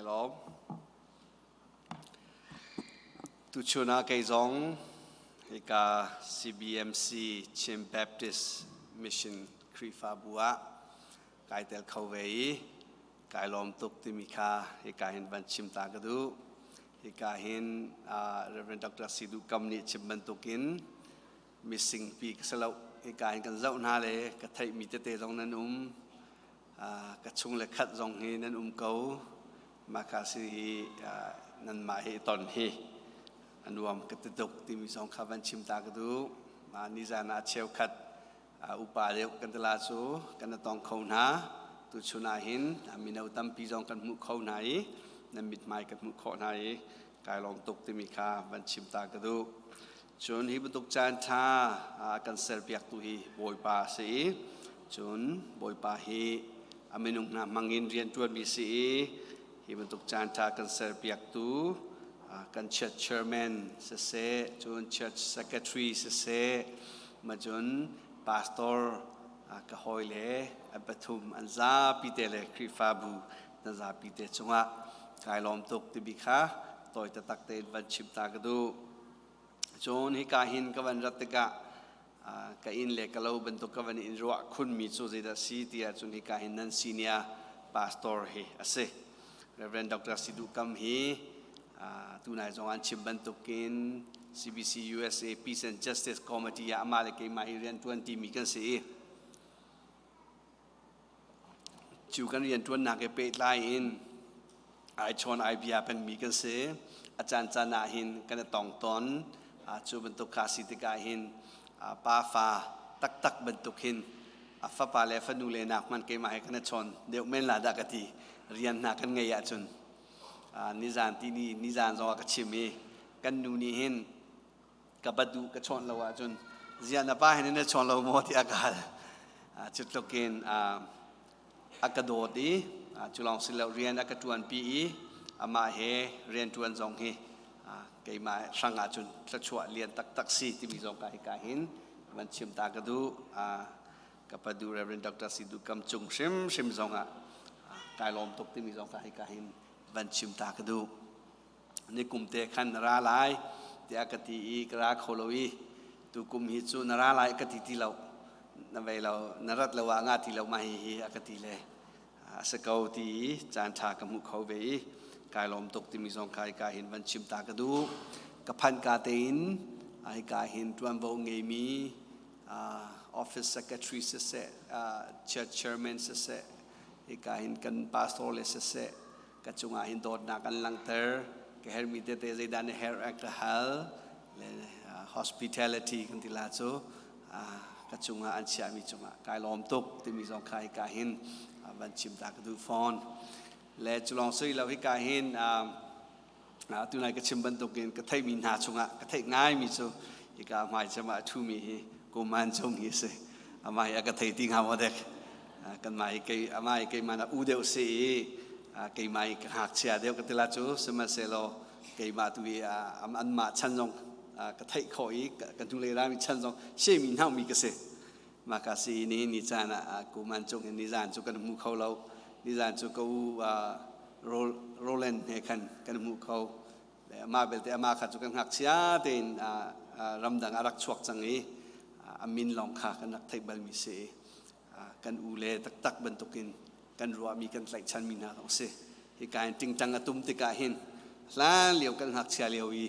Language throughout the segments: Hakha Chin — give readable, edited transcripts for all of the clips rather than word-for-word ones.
Kai lawm. Tuchun ah kei zong hika CBMC Chin Baptist Mission Khrihfabu ah kai tel kho ve i kai lawm tuk timi kha hika hin van chim ta ka duh. Hika hin Reverend Dr. Sidu Kam nih chim bantukin mising pi ka si lo. Hika hin kan zoh hna le ka theihmi tete zong nan um. Ka chung le khat zong hi nan um ko. Mah si hi nanmah hi ton hi a nuam ka ti tuk timi zong kha van chim ta ka duh. Mah nizan ah cheukhat upa deuh kan tila cu kan tong kho hna. Tuchun ah hin mino tampi zong kan hmuh kho hna i nan mithmai kan hmuh khawh hna i kai lawm tuk timi kha van chim ta ka duh. Cun hi bantuk caan ṭha kan serpiaktu hi Bawipa a si i cun Bawipa hi a minung hna hmangin rianṭuanmi si i hi bantuk caan ṭha kan serpiaktu kan church chairman siseh, cun church secretary siseh, ma cun pastor ka hawile an pathum an zapi te le Khrihfabu na zapi te cungah kai lawm tuk timi kha tawi taktak tein van chim ta ka duh. Cun hika hin ka van rat tikah ka inn le ka lo bantuk ka van in ruah khunmi cu zeidah si ti ahcun hika hin nan senior pastor hi a si. Reverend Dr. Sidu Kam hi tunai zong an chim bantukin CBC USA Peace and Justice Committee ah amah le keimah hi rian ṭuan timi kan si i Cu kan rianṭuannak he pehtlai in ai chawn ai bia pengmi kan si. A caancaan ah hin kan i tong tawn. Cu bantuk kha si tikah hin pafa taktak bantuk hin a fapa le fanu le nak hmanh keimah he kan i chawn deuh men la dah ka ti. Rian hna kan ngeih ahcun nizan ti ni nizan zong ah ka chim i kan nu nih hin ka bat duh ka chawnh lo ahcun ziah na pa hin na chawn lo maw tiah ka hal. Cu tluk in a ka dawt i cu lawng si lo, rian a ka ṭuanpi i amah he rian ṭuan zong hi keimah hrang ahcun thluachuah lian taktak si timi zong ka hika hin van chim ta ka duh. Ka padu Reverend Dr. Sidu Kam cung hrimhrim zong ah kai lawm tuk timi zong ka hika hin van chim ta ka duh. Nikum te khan na ra lai tiah ka ti i ka ra kho lo i tukum hi cu na ra lai ka ti ti lo, na vei lo, na rat lo ah nga ti lo ma hi hi a ka ti le a si ko ti i caan ṭha ka hmuh kho ve i kai lawm tuk timi zong kha hika hin van chim ta ka duh. Ka phanh ka tein hika hin ṭuanvo ngeimi office secretary siseh, church chairman siseh, hika hin kan pastor le siseh, ka cungah hin dawtnak an langhter. Ka herhmi tete zeidah na herh a ka hal le hospitality kan ti la cu ka cungah an chiahmi cungah kai lawm tuk timi zong kha hika hin van chim ta ka duh fawn. Le culong sui lo, hika hin tunai ka chim bantukin ka theihmi hna chungah ka theih ngaimi cu hika hmai cem ah a ṭhumi hi Kuman Cung hi si. Amah hi a ka thei ti hnga maw dek. Kanmah hi kei amah hi keimah na u deuh si i keimah hi ka ngakchia deuh ka ti la cu. Sihmanhsehlaw keimah tu i anmah chan zong ka theih khawh i ka hnulei rami chan zong semi hnaumi ka si. Maka si ni ni caan ah Kuman Cung in nizan cu kan hmu kho lo. Nizan cu ka u Roland he khan kan hmu kho. Amah belte amah kha cu kan ngakchia tein ramdang a rak chuak cang i a min lawng kha kan rak theih balmi si i kan u le taktak bantukin kan ruahmi, kan tlaihchanmi hna zong si. Hika in tingtang a tum tikah hin hlan lio kan ngakchia lio i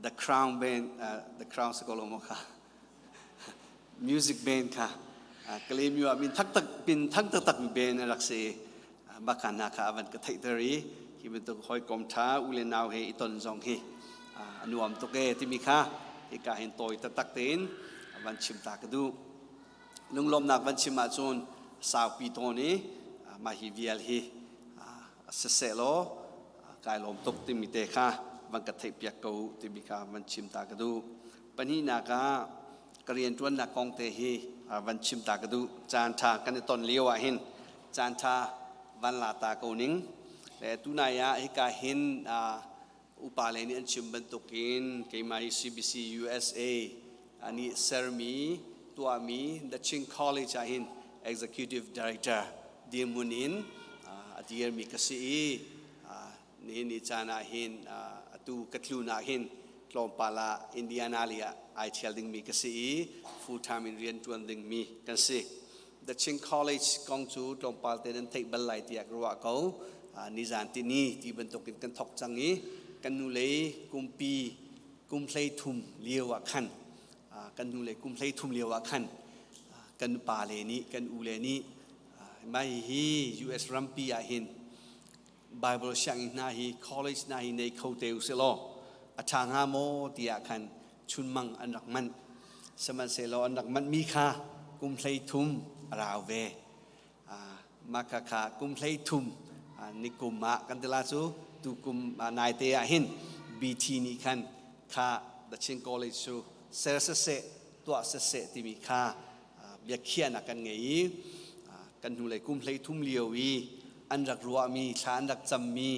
The Crown Band, The Crown si ko lo maw kha, music band kha, Kalaymyo ah min thak tak pin thang taktak mi band a rak si i baka hna kha a van ka theihter i hi bantuk hawikom ṭha u le nau he i ton zong hi a nuam tuk e timi kha hika hin tawi taktak tein van chim ta ka duh. Lunglawmnak van chim ahcun saupi tawn i mah hi vial hi siseh law kai lawm tuk timi te kha van ka theihpiak ko timi kha van chim ta ka duh. Pahnihnak ah ka rianṭuannak kong te hi van chim ta ka duh. Caan ṭha kan i ton lio ah hin caan ṭha van la ta ko ning. Le tunai ah hika hin upa le nih an chim bantukin keimah hi CBC USA nih sermi tuahmi The Chin College ah hin executive director dirhmun in. A dirmi ka si i nihin ni caan ah hin atu ka tlun ah hin tlawmpal ah Indiana lei ah ai thial dingmi ka si i full time in rian tuan dingmi kan si. The Chin College kong cu tlawmpal te nan theih bal lai tiah ka ruah ko. Nizan tini ti bantukin kan thok cang i kan nu lei kumpi kum 13 lio ah khan kan nu lei kum 13 lio ah khan kan pa le nih kan u le nih mah hi US rampi ah hin Bible sianginn hna hi college hna hi nei kho te u sih law a ṭha hnga maw tiah khan chunmang an rak manh. Sihmanhsehlaw an rak manhmi kha kum 33 a rau ve. Mah kha kha kum 33 nikum ah kan tila cu tu kum naite ah hin BT nih khan kha The Chin College cu ser siseh tuah siseh timi kha biakhiahnak kan ngei i kan hnulei kum 33 lio i an rak ruahmi thla an rak cammi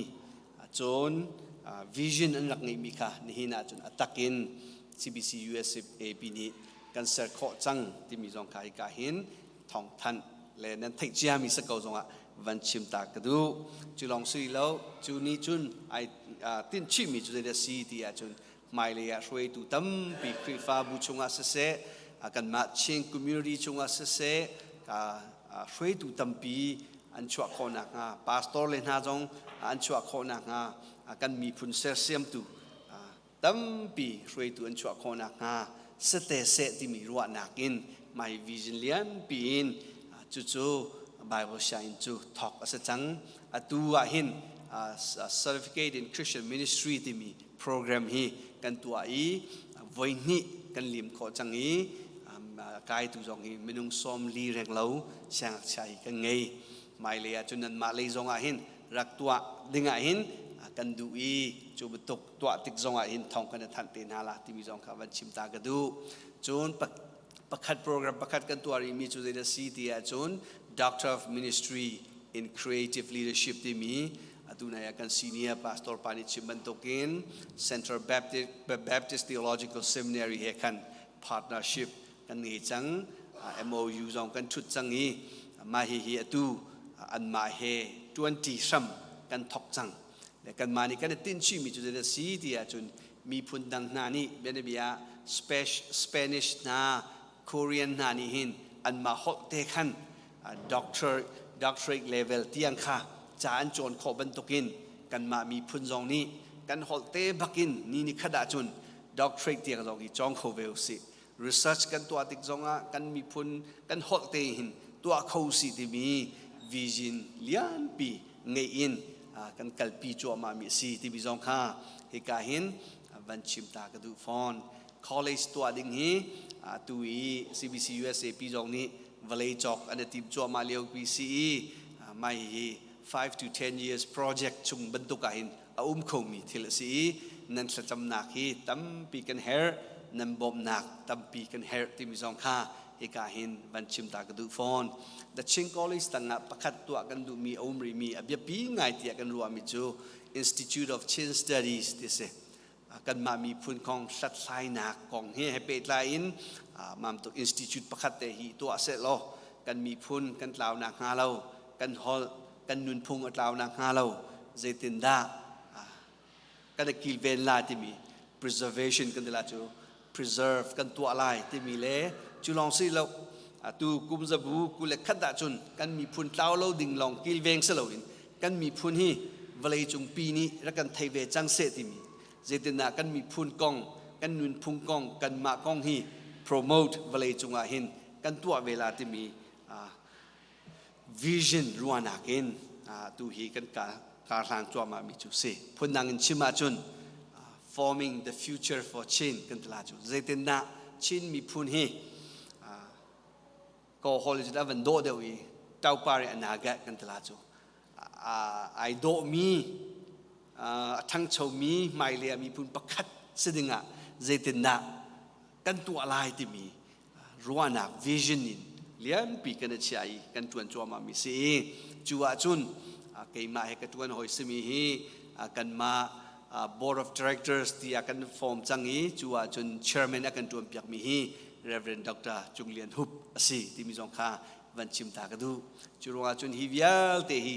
cun vision an rak ngeihmi kha nihin ah cun a takin CBC USAP nih kan ser khawh cang timi zong kha hika hin thawngthanh le nan theih ciami si ko zongah van chim ta ka duh. Cu lawng si lo, cu nih cun ai tinhchihmi cu zeidah si ti ahcun hmailei ah hruaitu tampi Khrihfabu chungah siseh, kanmah Chin community chungah siseh, hruaitu tampi an chuah khawh nakhnga, pastor le hna zong an chuah khawh nakhnga, kan miphun sersiamtu tampi hruaitu an chuah khawh nakhnga sate seh timi ruahnak in my vision lianpi in cucu Bible sianginn cu thawk a si cang. Atu ah hin Certificate in Christian Ministry timi program hi kan tuah i voihnih kan lim khawh cang i kaitu zong hi minung 40 renglo siangngakchia hi kan ngei. Hmailei ah cun nanmah lei zong ah hin rak tuah ding ah hin kan duh i cu bantuk tuah tik zong ah hin thawng kan i thanh te hna la timi zong kha van chim ta ka duh. Cun pakhat program pakhat kan tuah rihmi cu zeidah si ti ahcun Doctor of Ministry in Creative Leadership timi atu nai ah kan senior pastor pa nih chim bantukin Central Baptist Theological Seminary he khan partnership kan ngei cang. MOU zong kan thut cang i mah hihi atu anmah he 20 hram kan thok cang. Le kanmah nih kan i tinhchihmi cu zeidah si ti ahcun miphun dang hna nih bianabia Spanish hna, Korean hna nih hin anmah holh te khan doctorate level tiang kha ca an cawn khawh bantukin kanmah miphun zong nih kan holh te bakin ni ni khat ahcun doctorate tiang zong hi cawng kho ve usih. Research kan tuah tik zongah kan miphun kan holh te hin tuah kho si timi vision lianpi ngeih in kan kalpi cuahmah mi a si timi zong kha hika hin van chim ta ka duh fawn. College tuah ding hi tu i CBC USAP zong nih vawlei cawk an i tim cuahmah lio pi si i mai hi 5 to 10 years project chung bantuk ah hin a um khomi thil a si i nan thlacamnak hi tampi kan herh, nan bawmhnak tampi kan herh timi zong kha hika hin van chim ta ka duh fawn. The Chin College tangah pakhat tuah kan duhmi a um rihmi a biapi ngai tiah kan ruahmi cu Institute of Chin Studies ti si. Kanmah miphun kong hlathlainak kong hi he pehtlai in mamtuk institute pakhat te hi tuah seh law kan miphun kan tlau nak hnga lo, kan holh kan nunphung a tlau nak hnga lo zeitindah kan i kilven la timi preservation kan ti la cu preserve kan tuah lai timi le cu lawng si lo, atu kum zabu 21 ah cun kan miphun tlau lo ding lawng kilveng si loin kan miphun hi vawlei cung pi nih rak kan thei ve cang seh timi zeitindah kan miphun kong, kan nunphung kong, kanmah kong hi promote vawlei cungah hin kan tuah ve la timi vision ruahnak in tu hi kan karhlang cuahmah mi cu si. Phundang in chim ahcun forming the future for Chin kan tila cu zeitindah Chin miphun hi ko hol cu van dawh deuh i topar i anaga kan tila cu ai dawhmi, a ṭhangchomi hmailei ah miphun pakhat si dingah zeitindah kan tuah lai timi ruahnak vision in lianpi kan i chiah i kan ṭuan cuahmah mi si i cu ahcun keimah he ka ṭuan hawi simi hi kanmah board of directors tiah kan form cang i cu ahcun chairman a kan ṭuan piakmi hi Reverend Dr. Cung Lian Hup a si timi zong kha van chim ta ka duh. Cu ruangah cun hi vialte hi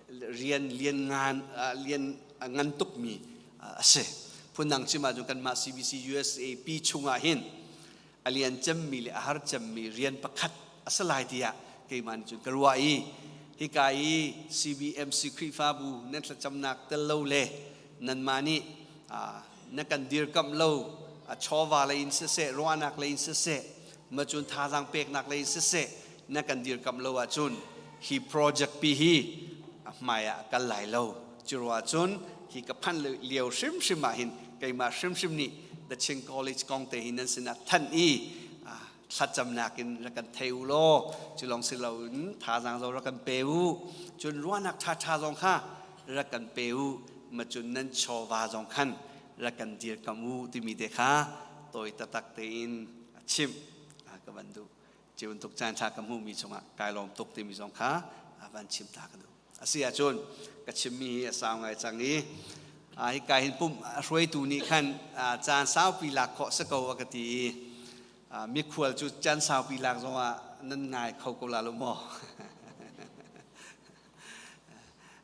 Rian lian ngan lian ngan tukmi a si. Phundang chim ahcun kanmah CBC USA pi chungah hin a lian cemmi le a har cemmi rian pakhat a si lai tiah keimah nih cun ka ruah i hika i CBMC Khrihfabu nan thlacamnak tel lo le nanmah nih na kan dirkamh lo, chawva lei in siseh, ruahnak lei in siseh, macun thazaang peknak lei in siseh na kan dirkamh lo ahcun hi project pi hi a hmai ah kal lai lo. Cu ruah cun hi ka phanh lio hrimhrim ah hin keimah hrimhrim nih The Chin College kong te hi nan sinah thanh i thlacamnak in rak kan thei u law, cu lawng si loin thazaang zong rak kan pe u, cun ruahnak ṭhaṭha zong kha rak kan pe u, macun nan chawva zong khan rak kan dirkam u timi te kha tawi taktak tein a chimh ka van duh. Cu bantuk caan ṭha ka hmuhmi chungah kai lawm tuk timi zong kha van chim ta ka duh. A si ahcun ka chimmi hi a sau ngai cang i hika hin pumh hruaitu nih khan caan saupi lak khawh si ko a ka ti i mikhual cu caan saupi lak zongah nan ngai kho ko la lo maw?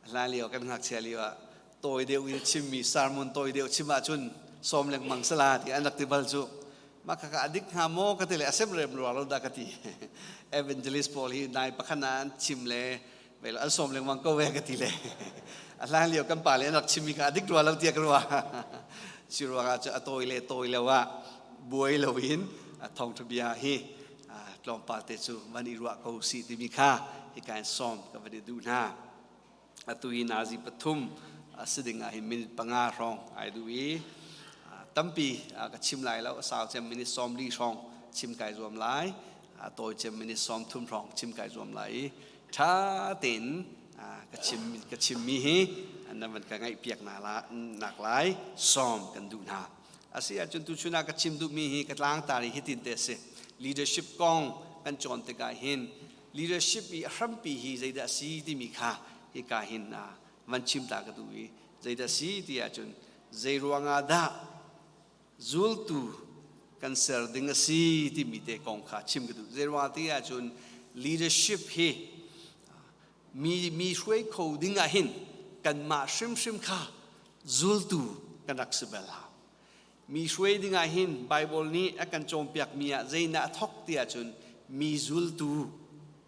Hlan lio kan ngakchia lio ah tawi deuh in chimmi sermon tawi deuh chim ahcun sawm lengmang sala ti an rak ti bal cu. Mah khakha a dik hnga maw ka ti le a sem rem rua lo dah ka ti. Evangelist pawl hi nai pakhat ah an chim le vel an sawm lengmang ko ve ka ti le a hlan lio kan pa le an rak chimmi kha a dik rua lo tiah ka ruah. Cu ruangah cu a tawi le tawi lo ah buai lo in a thawngṭha bia hi tlawmpal te cu van i ruah ko si timi kha hika in sawm ka van i duh hna. Atu hi nazi pathum a si ding ah hin minute 5 hrawng ai duh i tampi ka chim lai lo, a sau cem minute 40 hrawng chim kai zuam lai, a tawi cem minute 30 hrawng chim kai zuam lai i ṭha tein ka chim ka chimmi hi nan van ka ngaihpiak nak lai sawm kan duh hna. A si ahcun tuchun ah ka chim duhmi hi ka tlangtar i hitin te a si. Leadership kong kan cawn tikah hin leadership i a hrampi hi zeidah a si timi kha hika hin van chim ta ka duh i zeidah a si ti ahcun zei ruangah dah zultu kan ser ding a si timi te kong kha chim ka duh. Zei ruangah ti ahcun leadership hi mi hruai kho ding ah hin kanmah hrimhrim kha zultu kan rak si bal hau. Mi hruai ding ah hin Bible nih a kan cawnpiakmi ah zeidah a thawk ti ahcun mi zultu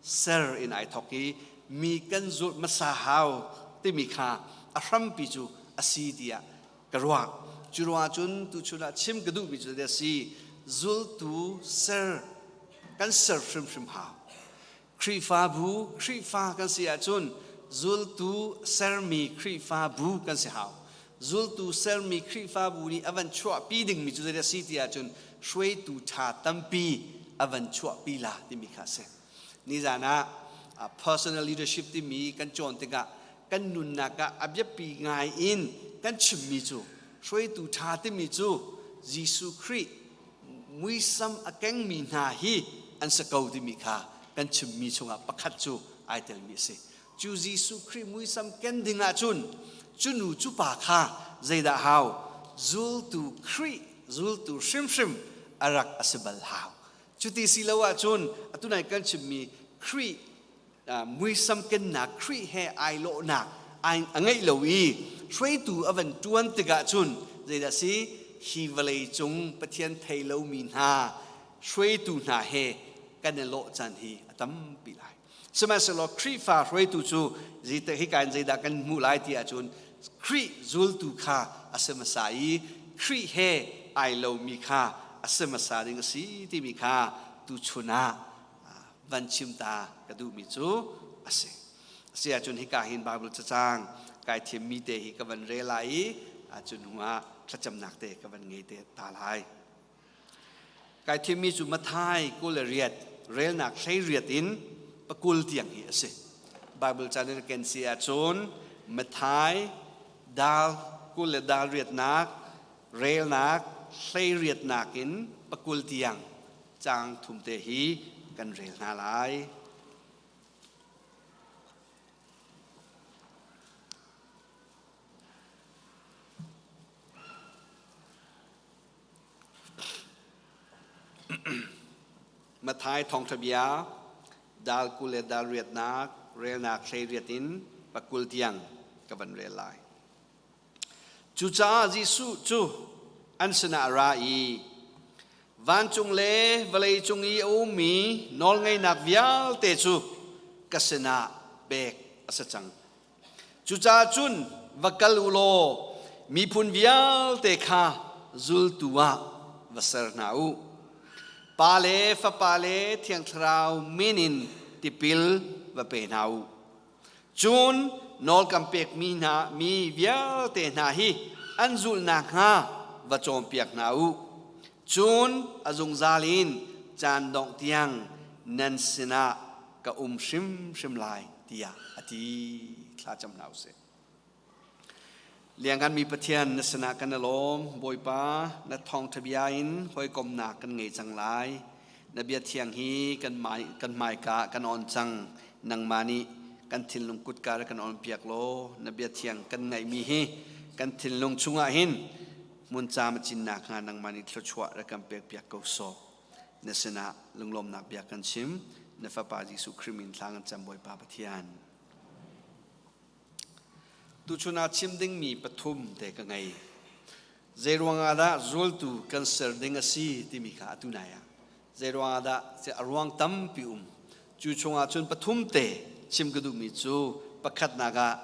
ser in ai thawk i mi kan zulh hmasa hau timi kha a hrampi cu a si tiah ka ruah. Cu ruangah cun tuchun ah chim ka duhmi cu a si, zultu ser kan ser hrimhrim hau. Khrihfabu, Khrihfa kan si ahcun zultu sermi Khrihfabu kan si hau. Zultu sermi Khrihfabu nih a van chuahpi dingmi cu zeidah a si ti ahcun hruaitu ṭha tampi a van chuahpi la timi kha a si. Nizan ah personal leadership timi kan cawn tikah kan nunnak ah a biapi ngai in kan chimmi cu hruaitu ṭha timi cu Jesuh Khrih muisam a kengmi hna hi an si ko timi kha kan chimmi chungah pakhat cu ai telmi a si. Cu Jesuh Khrih muisam ken ding ahcun cu nu cu pa kha zeidah hau? Zultu Khrih zultu hrimhrim a rak a si bal hau. Cuti si lo ahcun atu nai kan chimmi Khrih muisam kennak, Khrih he ai lawhnak a ngeih lo i hruaitu a van ṭuan tikah cun zeidah si hi vawlei cung Pathian thei lomi hna hruaitu hna he kan i lawh caan hi a tampi lai. Sihmanhsehlaw Khrihfa hruaitu cu hika in zeidah kan hmuh lai ti ahcun Khrih zultu kha a si hmasa i Khrih he ai lomi kha a si hmasa ding a si timi kha tuchun ah van chim ta ka duhmi cu a si. A si ahcun hika hin Bible cacang kai thimmi te hi ka van rel lai i cun hnu ah thlacamnak te ka van ngei te ta lai. Kai thimmi cu Matthai 28 relnak 18 in 20 tiang hi a si. Bible caan in ken si ahcun Matthai dal 20 le dal riatnak relnak 18 in 20 tiang caang thum te hi kan rel hna lai. Matthai thawngṭha bia dal 28 relnak 18 in 20. pakul tiang ka van rel lai. Cucaah Jesuh cu an sinah a ra i vancung le vawlei cung i a ummi nawlngeihnak vialte cu ka sinah pek a si cang. Cucaah cun va kal u law miphun vialte kha zultu ah va ser hna u. Pa le Fapa le Thiang Thlarau min in tipil va pe hna u. Cun nawl kan pekmi hna mi vialte hna hi an zulh nakhnga va cawnpiak hna u. Cun a zungzal in caan dongh tiang nan sinah ka um hrimhrim lai tiah a ti. Thlacam hna usih. Liannganmi Pathian na sinah kan i lawm. Bawipa, na thawngṭha bia in hawikomnak kan ngei cang lai. Na bia thiang hi kan kan hmaika kan on cang. Nangmah nih kan thinlung kutka kan on piak law na bia thiang kan ngaihmi hi kan thinlung chungah hin hmun caam a cin nakhnga nangmah nih thluachuah rak kan pek piak ko sawh. Na sinah lunglawmnak bia kan chim. Na Fapa Jesuh Khrih min thla kan cam Bawipa Pathian. Tuchun ah chim dingmi pathum te ka ngei. Zeiruang ah dah zultu kan ser ding a si timi kha atu nai ah zeiruang ah dah a ruang tampi um. Cu chungah cun pathum te chim ka duhmi cu pakhatnak ah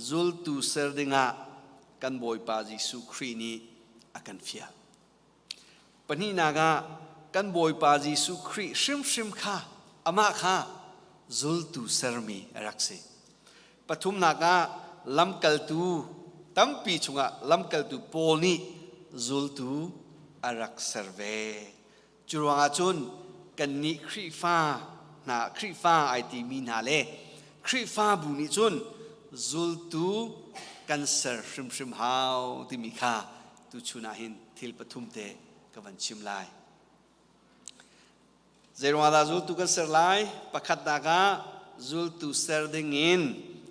zultu ser dingah kan Bawipa Jesuh Khrih nih a kan fial. Pahnihnak ah kan Bawipa Jesuh Khrih hrimhrim kha amah kha zultu sermi a rak si. Pathumnak ah lamkaltu tampi chungah lamkaltu Paul nih zultu a rak ser ve. Cu ruangah cun kannih Khrihfa hna Khrihfa ai timi hna le Khrihfabu nih cun zultu kan ser hrimhrim hau timi kha tuchun ah hin thil pathum te ka van chim lai. Zeiruangah dah zultu kan ser lai? Pakhatnak ah zultu ser ding in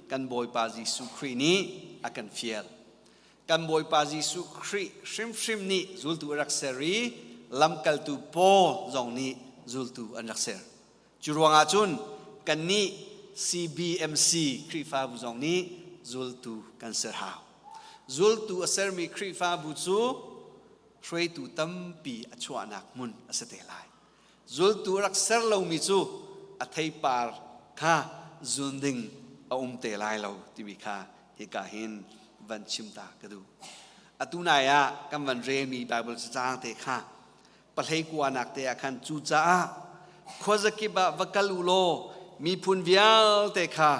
kan Bawipa Jesuh Khrih nih a kan fial. Kan Bawipa Jesuh Khrih hrimhrim nih zultu a rak ser i lamkaltu Paul zong nih zultu an rak ser. Cu ruangah cun kannih CBMC Khrihfabu zong nih zultu kan ser hau. Zultu a sermi Khrihfabu cu hruaitu tampi a chuahnak hmun a si te lai. Zultu a rak ser lomi cu a theipar kha zun ding a um te lai lo timi kha hika hin van chim ta ka duh. Atu nai ah kan van relmi Bible cacang te kha pahlei kuanak te ah khan cucaah khuazakip ah va kal u law miphun vialte kha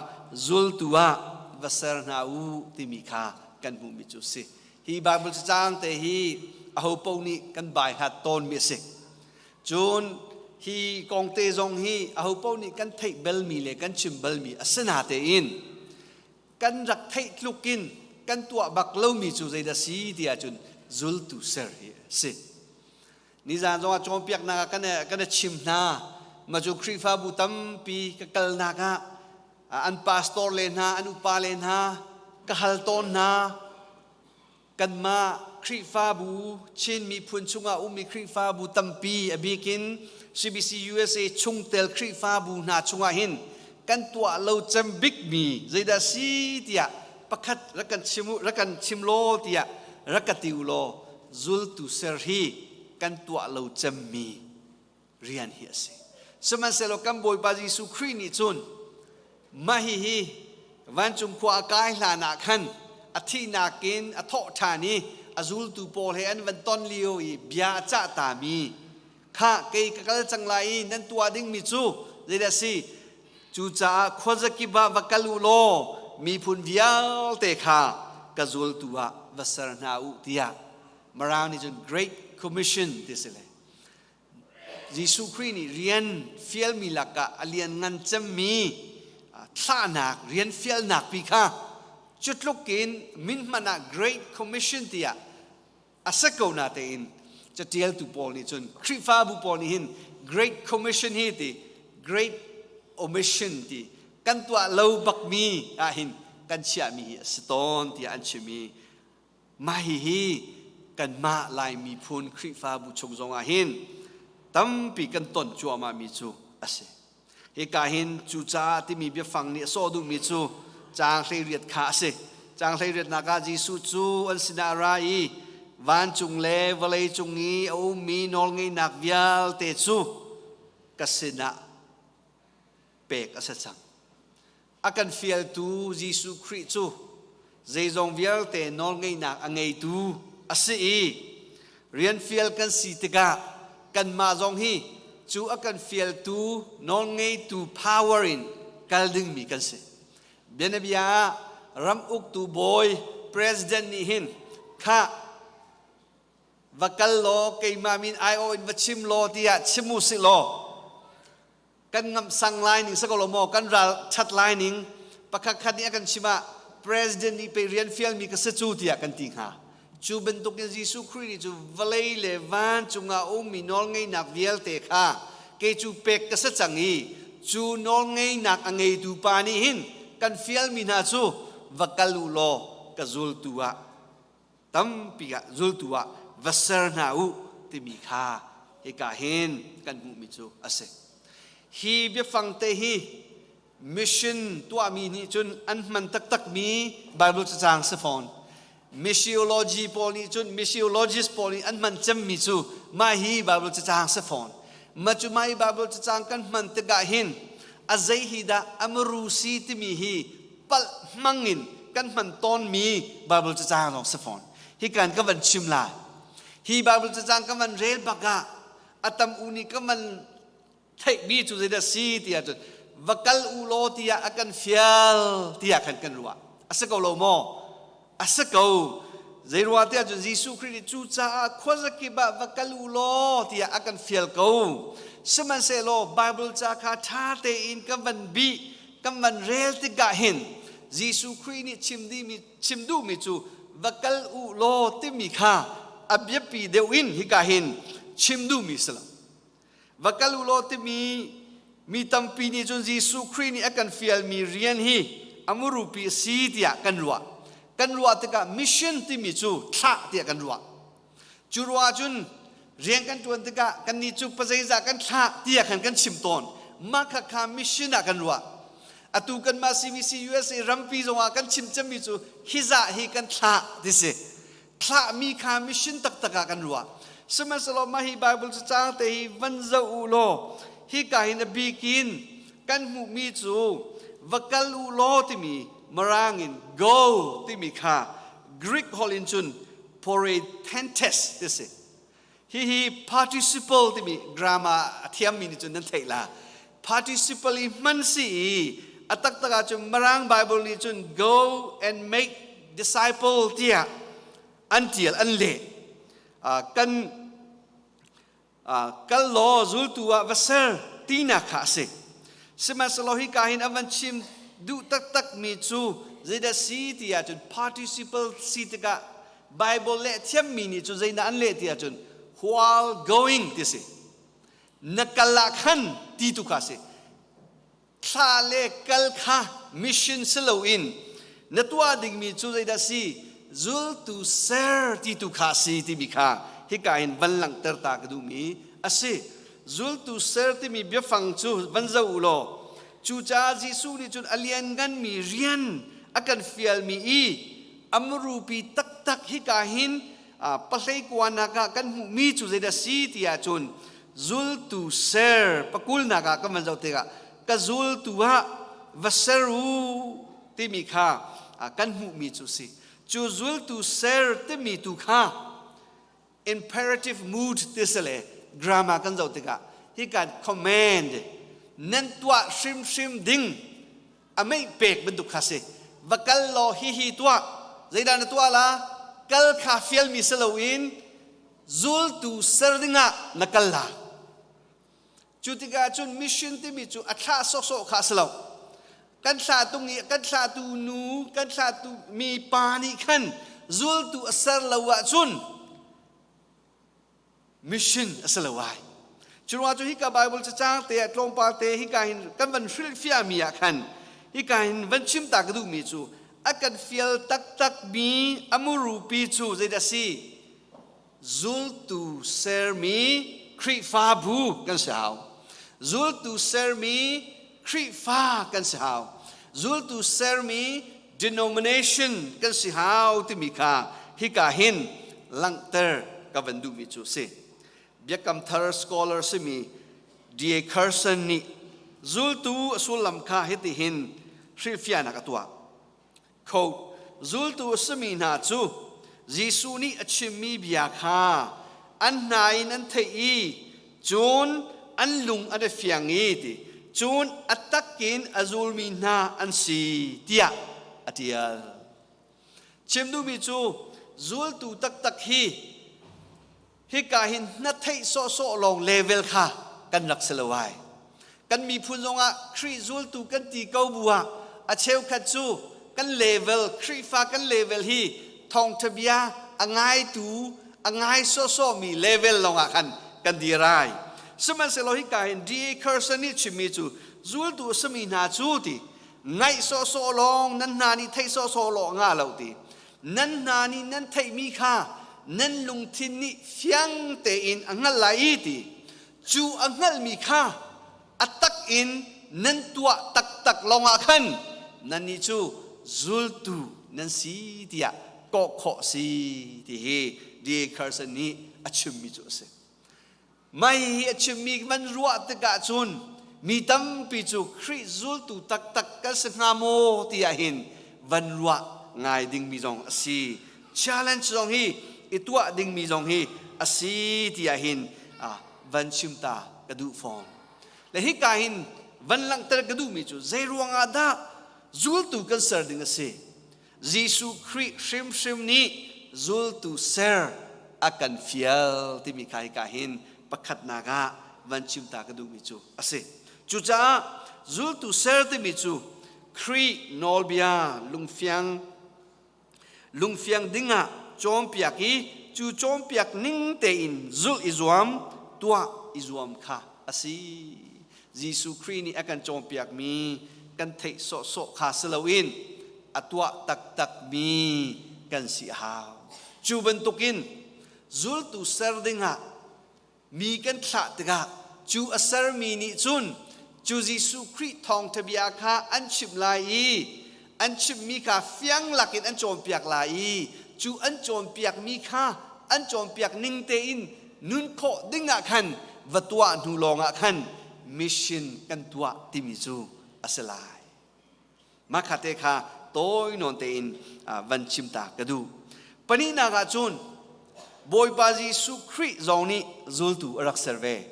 zultu ah va ser hna u timi kha kan hmuhmi cu si. Hi Bible cacang te hi aho paoh nih kan bai hlat tawnmi a si. Cun hi kong te zong hi aho paoh nih kan theih belmi le kan chim balmi a si natein kan rak theih tluk in kan tuah bak lomi cu zeidah si ti ahcun zultu ser hi a si. Nizan zongah cawnpiaknak ah kan i chim hna. Ma cu Khrihfabu tampi ka kalnak ah an pastor le hna, an upa le hna ka hal tawn hna. Kanmah Khrihfabu Chin miphun chungah ummi Khrihfabu tampi a bikin CBC USA chungtel Khrihfabu hna chungah hin kan tuah lo cem bikmi zeidah si tiah pakhat rak kan chim rak kan chim law tiah rak ka ti u law zultu ser hi kan tuah lo cemmi rian hi a si. Sihmanhsehlaw kan Bawipa Jesuh Khrih nih cun mah hihi vancung khua a kai hlan ah khan a thihnak in a thawh ṭhan i a zultu pawl he an van ton lio i bia a cah tami kha kei ka kal cang lai i nan tuah dingmi cu zeidah a si? Cucaah khuazakip ah va kal u law miphun vialte kha ka zultu ah va ser hna u tiah Mirang nih cun Great Commission ti si le Jesuh Khrih nih rian fialmi lakah a lianngan cemmi thlahnak rian fialnak pi kha cu tluk in min hmanh ah Great Commission tiah a si ko na tein catialtu pawl nih cun Khrihfabu pawl nih hin Great Commission hi ti Great Omission ti kan tuah lo bakmi ah hin kan chiahmi hi a si tawn tiah an chim i Mah hihi kanmah Lai miphun Khrihfabu chung zongah hin tampi kan ton cuahmahmi cu a si. Hika hin cucaah timi biafang nih a sawh duhmi cu Caang 18 kha a si. Caang 18nak ah Jesuh cu an sinah a ra i vancung le vawlei cung i a ummi nawlngeihnak vialte cu ka sinah pek a si cang. A kan fialtu Jesuh Khrih cu zeizong vialte nawlngeihnak a ngeitu a si i rian fial kan si tikah kanmah zong hi cu a kan fialtu nawlngeitu power in kal dingmi kan si. Bianabia ah ram uktu bawi president nih hin khah va kal law keimah min aiawh in va chim law tiah chim u sih law kan ngamh sang lai ning si ko lo maw kan ral that lai ning pakhat khat nih a kan chim ah president nih pei rian fialmi ka si cu tiah kan ti hnga. Cu bantukin Jesuh Khrih nih cu vawlei le van cungah ummi nawlngeihnak vialte kha kei cu pek ka si cang i cu nawlngeihnak a ngeitu pa nih hin kan fialmi hna cu va kal u law ka zultu ah tampi ah zultu ah va ser hna u timi kha hika hin kan hmuhmi cu a si. Hi biafang te hi mission tuahmi nih cun an hman taktakmi Bible cacang si fawn. Missiology pawl nih cun missiologist pawl nih an hman cemmi cu mah hi Bible cacang si fawn. Mah cu mah hi Bible cacang kan hman tikah hin a zei hi dah amaru si timi hi palh hmang in kan hman tawnmi Bible cacang lawng si fawn. Hi kan ka van chim lai. Hi Bible cacang ka van rel bak ah a tam u nih ka van theihmi cu zeidah si tiah cun va kal u law tiah a kan fial tiah khan kan ruah. A si ko lo maw? A si ko. Zei ruah tiah cun Jesuh Khrih nih cucaah khuazakip ah va kal u law tiah a kan fial ko. Sihmanhsehlaw Bible ca kha ṭha tein kan van bih, kan van rel tikah hin Jesuh Khrih nih chim dihmi chim duhmi cu va kal u law timi kha a biapi deuh in hika hin chim duhmi si lo. Va kal u law timi mi tampi nih cun Jesuh Khrih nih a kan fialmi rian hi a murupi a si tiah kan ruah. Kan ruah tikah mission timi cu thlah tiah kan ruah. Cu ruah ahcun rian kan ṭuan tikah kannih cu pazeizah kan thlah tiah khan kan chim tawn. Mah kha kha mission ah kan ruah. Atu kanmah CBC USA rampi zongah kan chim cemmi cu hizah hi kan thlah ti si. Thlahmi kha mission taktak ah kan ruah. Sihmanhsehlaw mah hi Bible cacang te hi van zoh u law hika hin a bikin kan hmuhmi cu va kal u law timi Mirang in go timi kha Greek holh in cun poretentes ti si. Hihi participle timi grammar a thiammi nih cun nan theih la. Participle i hman si i a taktak ahcun Mirang Bible nih cun go and make disciple tiah an tial an leh. Kan kal law zultu ah va ser tinak kha a si. Sihmanhsehlaw hika hin a van chim duh taktakmi cu zeidah si ti ahcun participle si tikah Bible leh thiammi nih cun zeidah an leh ti ahcun while going ti si. Na kal ah khan ti tu kha si. Thla le kal kha mission si loin na tuah dingmi cu zeidah si zultu ser ti tu kha si timi kha hika hin van langhter ta ka duhmi a si. Zultu ser timi biafang cu van zoh u law cucaah Jesuh nih cun a liannganmi rian a kan fialmi i a murupi taktak hika hin pahlei kuanak ah kan hmuhmi cu zeidah si ti ahcun zultu ser pakulnak ah kan van zoh tikah ka zultu ah va ser u timi kha kan hmuhmi cu si. Cu zultu ser timi tu kha imperative mood ti si le grammar kan zoh tikah hi kan command nan tuah hrimhrim ding a meih pek bantuk kha si. Va kal law hi hi tuah, zeidah na tuah la? Kal kha fialmi si loin zultu ser dingah na kal la. Cu tikah cun mission timi cu a thlah sawhsawh kha a si lo. Kan thlah tung i kan thlahtu nu, kan thlahtu mi pa nih khan zultu a ser lo ahcun mission a si lo ai. Cu ruangah cu hika Bible cacang te ah tlawmpal te hika hin kan van hrilhfiahmi ah khan hika hin van chim ta ka duhmi cu a kan fial taktakmi a murupi cu zeidah si? Zultu sermi Khrihfabu kan si hau. Zultu sermi Khrihfa kan si hau. Zultu sermi denomination kan si hau timi kha hika hin langhter ka van duhmi cu si. Biakam Thar scholar simi D.A. Carson nih zultu a sullam kha hitihin hrilhfiahnak a tuah. Quote, zultu a simi hna cu Jesuh nih a chimmi bia kha an hna in an theih i cun an lung an i fiang i ti cun a takin a zulmi hna an si tiah a ṭial. Chim duhmi cu zultu taktak hi hika hin na theih sawhsawh lawng level kha kan rak si lo ai. Kan miphun zongah Khrih zultu kan ti ko bu ah a cheukhat cu kan level Khrihfa kan level hi thawngṭha bia a ngaitu a ngai sawhsawhmi level lawngah khan kan dir ai. Sihmanhsehlaw hika hin D.A. Carson nih chimmi cu zultu a simi hna cu ti ngaih sawhsawh lawng nan hna nih theih sawhsawh lawng nga lo ti nan hna nih nan theihmi kha nan lungthin nih fiang tein a hngalh lai i ti cu a hngalhmi kha a tak in nan tuah taktak lawngah khan nannih cu zultu nan si tiah kawh khawh si ti hi D.A. Carson nih a chimmi cu a si. Mei hi a chimmi van ruah tikah cun mi tampi cu Khrih zultu taktak kan si hnga maw ti ah hin van ruah ngai dingmi zong a si. Challenge zong hi i tuah dingmi zong hi a si ti ah hin van chim ta ka duh fawn. Le hika hin van langhter ka duhmi cu zei ruangah dah zultu kan ser ding a si? Jesuh Khrih hrimhrim nih zultu ser a kan fial timi kha hika hin pakhatnak ah van chim ta ka duhmi cu a si. Cucaah zultu ser timi cu Khrih nawlbia lungfiang lungfiang dingah cawnpiak i cu cawnpiak ning tein zulh i zuam tuah i zuam kha a si. Jesuh Khrih nih a kan cawnpiakmi kan theih sawhsawh kha si loin a tuah taktakmi kan si a hau. Cu bantukin zultu ser dingah mi kan thlah tikah cu a sermi nih cun cu Jesuh Khrih thawngṭha bia kha an chimh lai i an chimhmi kha fiang lakin an cawnpiak lai i cu an cawnpiakmi kha an cawnpiak ning tein nun khawh dingah khan va tuah hnu lawngah khan mission kan tuah timi cu a si lai. Mah kha te kha tawi nawn tein van chim ta ka duh. Pahnihnak ah cun Bawipa Jesuh Khrih zong nih zultu a rak ser ve.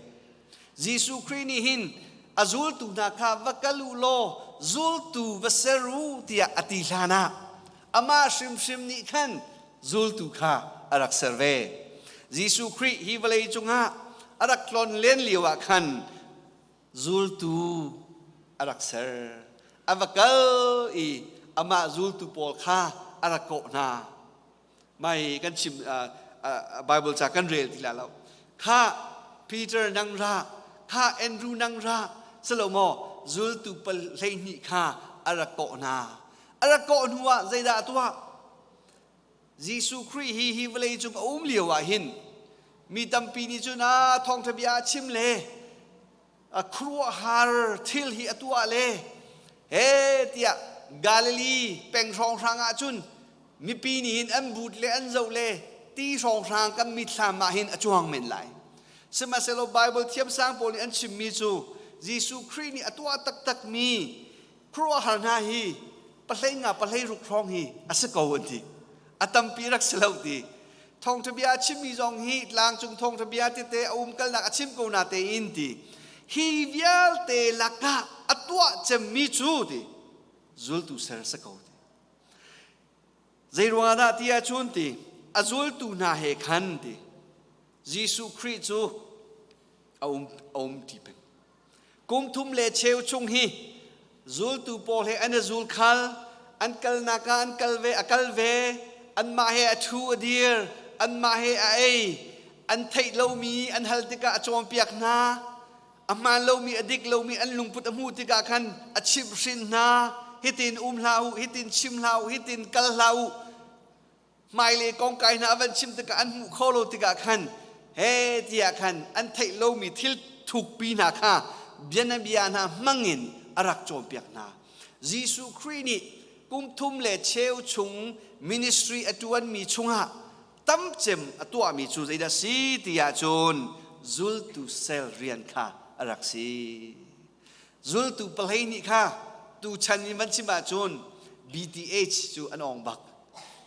Jesuh Khrih nih hin a zultu hna kha va kal u law zultu va ser u tiah a ti hlan ah amah hrimhrim nih khan zultu kha a rak ser ve. Jesuh Khrih hi vawlei cungah a rak tlon len lio ah khan zultu a rak ser. A va kal i amah zultu pawl kha a rak kawh hna. Mai kan chim Bible ca kan rel ti la lo. Kha Peter nang ra, kha Andrew nang ra, silo maw zultu pal 12 kha a rak kawh hna. A rak kawh hnu ah zeidah a tuah? Jesuh Khrih hi hi vawlei cung a um lio ah hin mi tampi nih cun a thawngṭha bia a chim le a khuaruahhar thil hi a tuah le he tiah Galilee peng hrawnghrang ah cun mipi nih hin an but le an zoh le ti hrawnghrang kan mitthlam ah hin a cuang men lai. Sihmanhsehlaw Bible thiamsang pawl nih an chimmi cu Jesuh Khrih nih a tuah taktakmi khuaruahhar hna hi pahlei nga pahlei ruk hrawng hi a si ko an ti. A tampi rak si lo ti. Thawngṭha bia a chimmi zong hi tlangcung thawngṭha bia tete a umkalnak a chim ko na tein ti. Hi vialte lakah a tuah cemmi cu ti zultu ser si ko ti. Zei ruangah dah ti ahcun ti a zultu hna he khan ti Jesuh Khrih cu a um, a um ti peng. Kum thum le cheu chung hi zultu pawl he an i zul khal, an kalnak ah an kal ve, a kal ve, anmah he a ṭhu a dir, anmah he a ei, an theih lomi an hal tikah a cawnpiak hna, a hmaan lomi a dik lomi an lungput a hmuh tikah khan a chimhhrin hna, hitin um hlah u, hitin chim hlah u, hitin kal hlah u, hmailei kongkai hna a van chim tikah an hmuh kho lo tikah khan he tiah khan an theih lomi thil thukpi hna kha bianabia hna hmangin a rak cawnpiak hna. Jesuh Khrih nih kum thum le cheu chung ministry a ṭuanmi chungah tamcem a tuahmi cu zeidah si ti ahcun zultu sel rian kha a rak si. Zultu palei nih kha tuchan in van chim ahcun BTH cu an ong bak.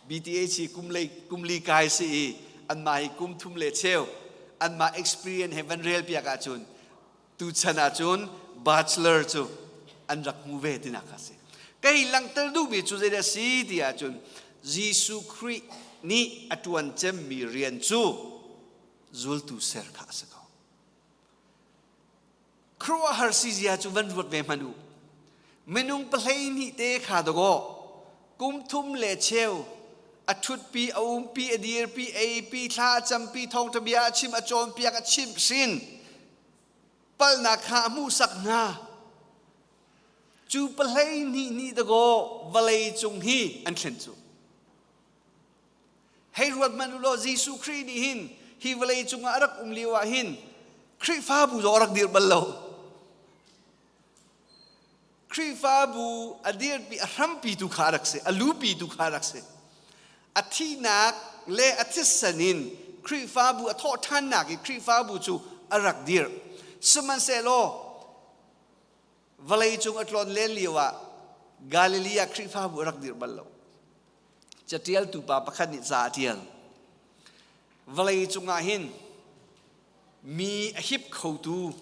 BTH hi kum lei kum li kai si i anmah hi kum thum le cheu anmah experience he van rel piak ahcun tuchan ahcun bachelor cu an rak hmu ve tinak kha si. Kei langhter duhmi cu zeidah si ti ahcun Jesuh Khrih nih a ṭuan cemmi rian cu zultu ser kha a si ko. Khuaruahhar si zia cu van ruat ve hmanh u. Minung pahlei hnih te kha dawkaw kum thum le cheu a ṭhutpi, a umpi, a dirpi, eipi, thla a campi, thawngṭha bia a chim, a cawnpiak, a chimh hrin palhnak kha a hmuhsak hna. Cu pahlei hnih nih dawkaw vawlei cung hi an thlen cu. Hei ruat hmanh u law Jesuh Khrih nih hin hi vawlei cungah a rak um lio ah hin Khrihfabu zong a rak dirh bal lo. Khrihfabu a dirpi a hrampi tu kha a rak si, a lupi tu kha a rak si. A thihnak le a thisen in Khrihfabu a thawh ṭhannak i Khrihfabu cu a rak dirh. Sihmanhsehlaw vawlei cung a tlawn len lio ah Galilee ah Khrihfabu a rak dirh bal lo. Catialtu pa pakhat nih ca a ṭial. Vawlei cungah hin mi a hip khotu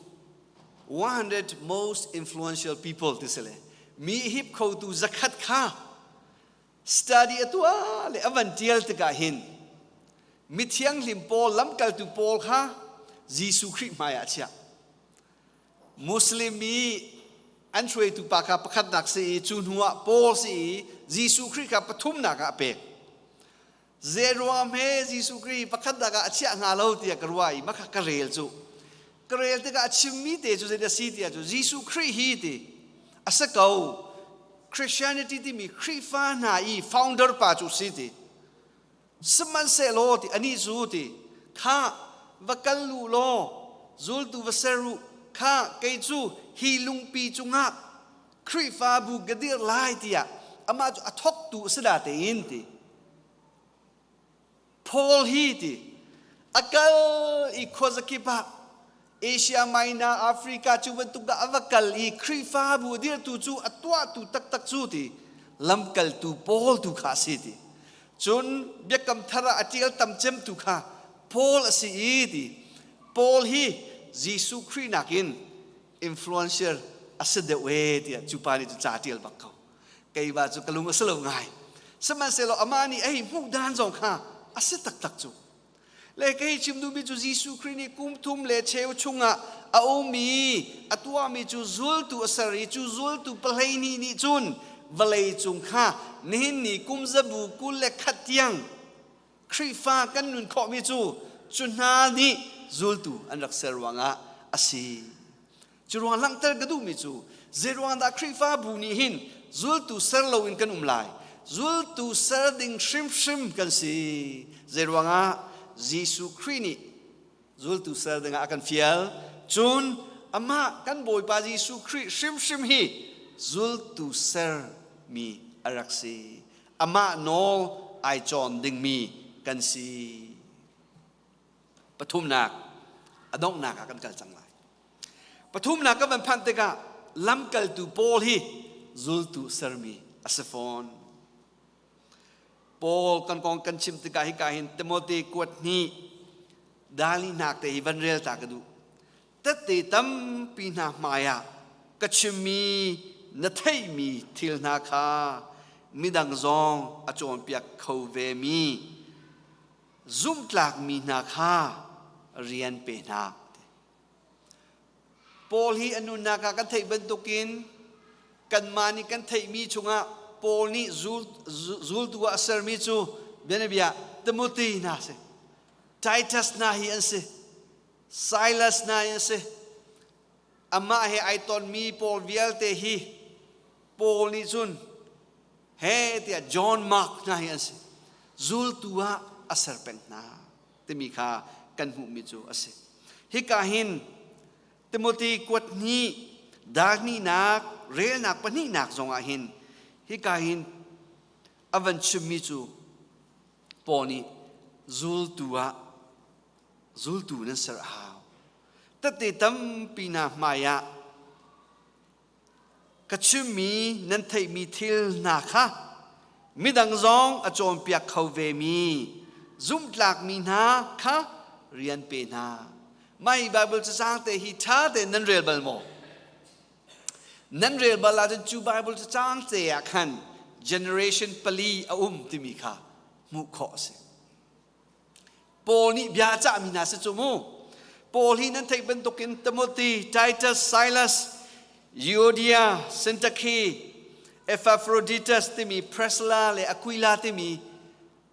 100 most influential people ti si le mi a hip khotu zakhat kha study a tuah le a van ṭial tikah hin mithianghlim pawl lamkaltu pawl kha Jesuh Khrih hmaiah a chiah. Muslim i an hruaitu pa kha pakhatnak si i cu hnu ah Paul si i Jesuh Khrih kha pathumnak ah a pek. Zeiruang hme Jesuh Khrih pakhatnak ah a chiah hnga lo tiah ka ruah i makha ka rel cu. Ka rel tikah a chimmi te cu zeidah si tiah cu Jesuh Khrih hi ti a si ko. Christianity timi Khrihfa hna i founder pa cu si ti. Sihmanhsehlaw ti anih cu ti kha va kal u law zultu va ser u kha kei cu hi lungpi cungah Khrihfabu ka dirh lai tiah amah cu a thawktu a si dah tein ti Paul hi ti a kal i khuazakip ah Asia Minor Africa cu bantuk dah a va kal i Khrihfabu a dirhtu cu a tuahtu taktak cu ti lamkaltu Paul tu kha a si ti Cun biakam thar ah a ṭial tam cemtu kha Paul a si i ti. Paul hi Jesuh Khrih nakin influencer a si deuh ee tiah cu pa nih cun ca a ṭial bak ko. Keimah cu ka lung a si lo ngai. Sihmanhsehlaw amah nih a hei hmuh dan zong kha a si taktak cu. Le kei chim duhmi cu Jesuh Khrih nih kum thum le cheu chungah a ummi a tuahmi cu zultu a ser i cu zultu pahleihnih nih cun vawlei cung kha nihin ni kum zabu 21 tiang Khrihfa kan nun khawhmi cu cu hna nih zultu an rak ser ruangah a si. Cu ruang langhter ka duhmi cu zeiruang dah Khrihfabu nih hin zultu ser loin kan um lai? Zultu ser ding hrimhrim kan si. Zeiruangah Jesuh Khrih nih zultu ser dingah a kan fial. Cun amah kan Bawipa Jesuh Khrih hrimhrim hi zultu sermi a rak si. Amah nawl ai cawn dingmi kan si. Pathumnak, a donghnak ah kan kal cang lai. Pathumnak kan van phanh tikah lamkaltu Paul hi zultu sermi a si fawn. Paul kan kong kan chim tikah hika hin Timote kuat hnih dali hnak te hi van rel ta ka duh. Tette tampi hna hmai ah ka chimmi na theihmi thil hna kha midang zong a cawnpiak kho ve mi zumhtlakmi hna kha rian pe hna. Paul hi a nunnak ah kan theih bantukin kanmah nih kan theihmi chungah Paul nih zultu ah a sermi cu bianabia Timothy hna si, Titus hna hi an si, Silas hna hi an si. Amah he ai tonmi Paul vialte hi Paul nih cun he tiah John Mark hna hi an si. Zultu ah a ser peng hna timi kha kan hmuhmi cu a si. Hika hin Timothy kuat hnih Darhnihnak relnak pahnihnak zongah hin hika hin a van chimmi cu Paul nih zultu ah zultu nan ser a hau. Tette tampi hna hmai ah ka chimmi nan theihmi thil hna kha midang zong a cawnpiak kho vemi zumhtlakmi hna kha rian pe hna. Mah hi Baibal cacang te hi ṭha tein nan rel bal maw? Nan rel bal ahcun cu Baibal cacang te ah khan generation pali a um timi kha hmuh khawh a si. Paul nih bia a cahmi hna si cu mu. Paul hi nan theih bantukin Timothy, Titus, Silas, Euodia, Syntyche, Epaphroditus timi Priscilla le Aquila timi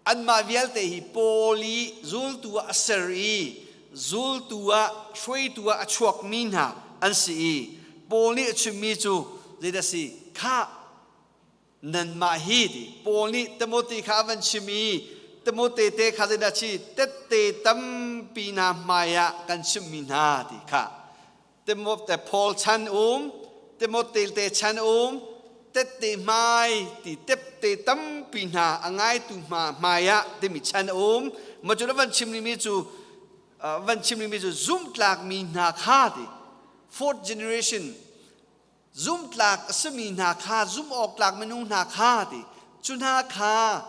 anmah vialte hi Paul i zultu ah a ser i zultu ah hruaitu ah a chuakmi hna an si i Paul nih a chimmi cu zeidah si khah nanmah hi ti Paul nih Timothy kha a van chim i Timote te kha zeidah chi tette tampi hna hmai ah kan chimmi hna ti kha Timote Paul chan um Timote te chan um tette hmai ti tepte tampi hna a ngaitu hma hmai ah timi chan um ma cu van chim mi cu van chim mi cu zumtlak mi hna kha ti fourth generation Zumhtlak a simi hna kha zumh-awktlak minung hna kha ti cu hna kha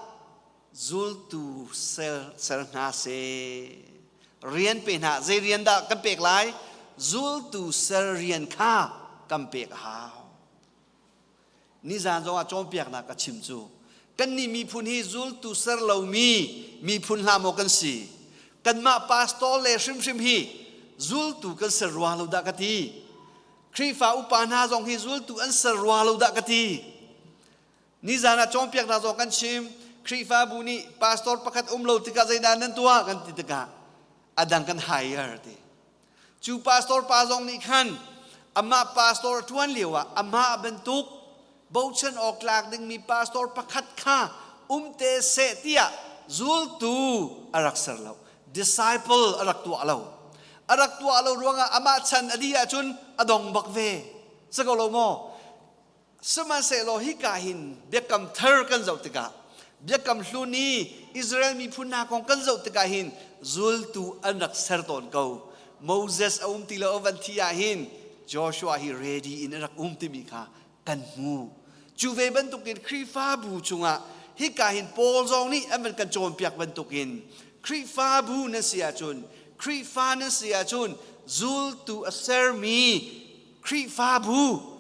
zultu ser, ser hna seh. Rian pe hna. Zei rian dah kan pek lai? Zultu ser rian kha kan pek a hau. Nizan zong ah cawnpiaknak ka chim cu. Kannih miphun hi zultu ser lomi miphun hlah maw kan si? Kanmah pastor le hrimhrim hi zultu kan ser rua lo dah ka ti. Khrihfa upa hna zong hi zultu an ser rua lo dah ka ti. Nizan ah cawnpiaknak zong kan chim. Khrihfabu nih pastor pakhat um lo tikah zeidah nan tuah kan ti tikah a dang kan hire ti. Cu pastor pa zong nih khan amah pastor a ṭuan lio ah amah bantuk bochan awk tlak dingmi pastor pakhat kha um te seh tiah zultu a rak ser lo. Disciple a rak tuah lo. A rak tuah lo ruangah amah chan a dih ahcun a dong bak ve. Si ko lo maw? Sihmanhsehlaw hika hin biakam thar kan zoh tikah biakam hlun i Israel miphun hna kong kan zoh tikah hin zultu an rak ser tawn ko. Moses a um ti lo a van thi ah hin Joshua hi ready in a rak um timi kha kan hmu. Cu ve bantukin Khrihfabu chungah hika hin Paul zong nih an van kan cawnpiak bantukin Khrihfabu nan si ahcun Khrihfa nan si ahcun zultu a sermi Khrihfabu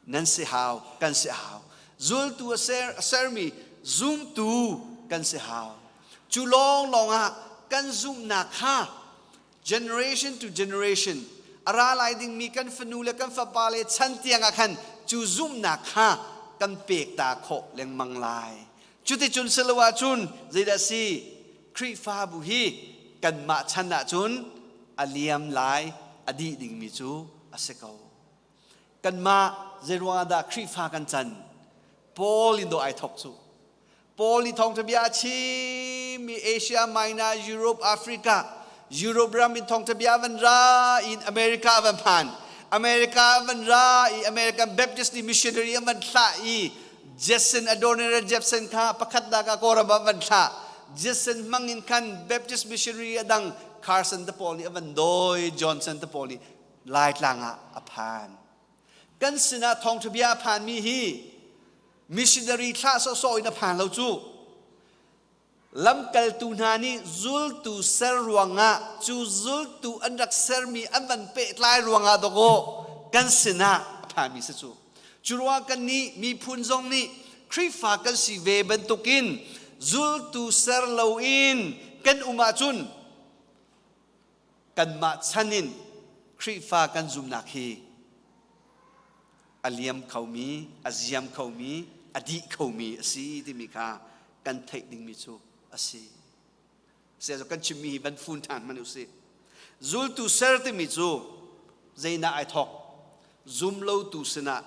nan si hau kan si hau. Zultu a ser a sermi zumtu kan si hau. Cu lawnglawng ah kan zumhnak kha generation to generation a ra lai dingmi kan fanu le kan fapa le chan tiang ah khan cu zumhnak kha kan pek ta khawh lengmang lai. Cuticun si lo ahcun zeidah si Khrihfabu hi kanmah chan ahcun a liam lai a dih dingmi cu a si ko. Kanmah zeiruang ah dah Khrihfa kan can? Paul in dawh ai thok cu. Paul nih thawngṭha bia a chim i Asia Minor, Europe, Africa, Europe ram in thawngṭha bia van ra in America van phan. America van ra i American Baptist nih missionary an van thlah i Jason Adoniram Jepson kha pakhat nak ah Kawlram ah van thlah. Jason hmang in khan Baptist missionary a dang Carson te pawl nih a van dawi, Johnson te pawl nih Laitlang ah a phan. Kan sinah thawngṭha bia a phanmi hi missionary thlah sawhsawh in a phan lo cu. Lamkaltu hna nih zultu ser ruangah cu zultu an rak sermi an van pehtlai ruangah dawkaw kan sinah a phanmi si cu. Cu ruangah kannih miphun zong nih Khrihfa kan si ve bantukin zultu ser loin kan um ahcun kanmah chan in Khrihfa kan zumnak hi a liam khomi, a ziam khomi, a dih khomi a si timi kha kan theih dingmi cu a si. Sia kan chimmi hi van fun ṭhan hmanh usih. Zultu ser timi cu zeinah ai thawk? Zumlotu sinah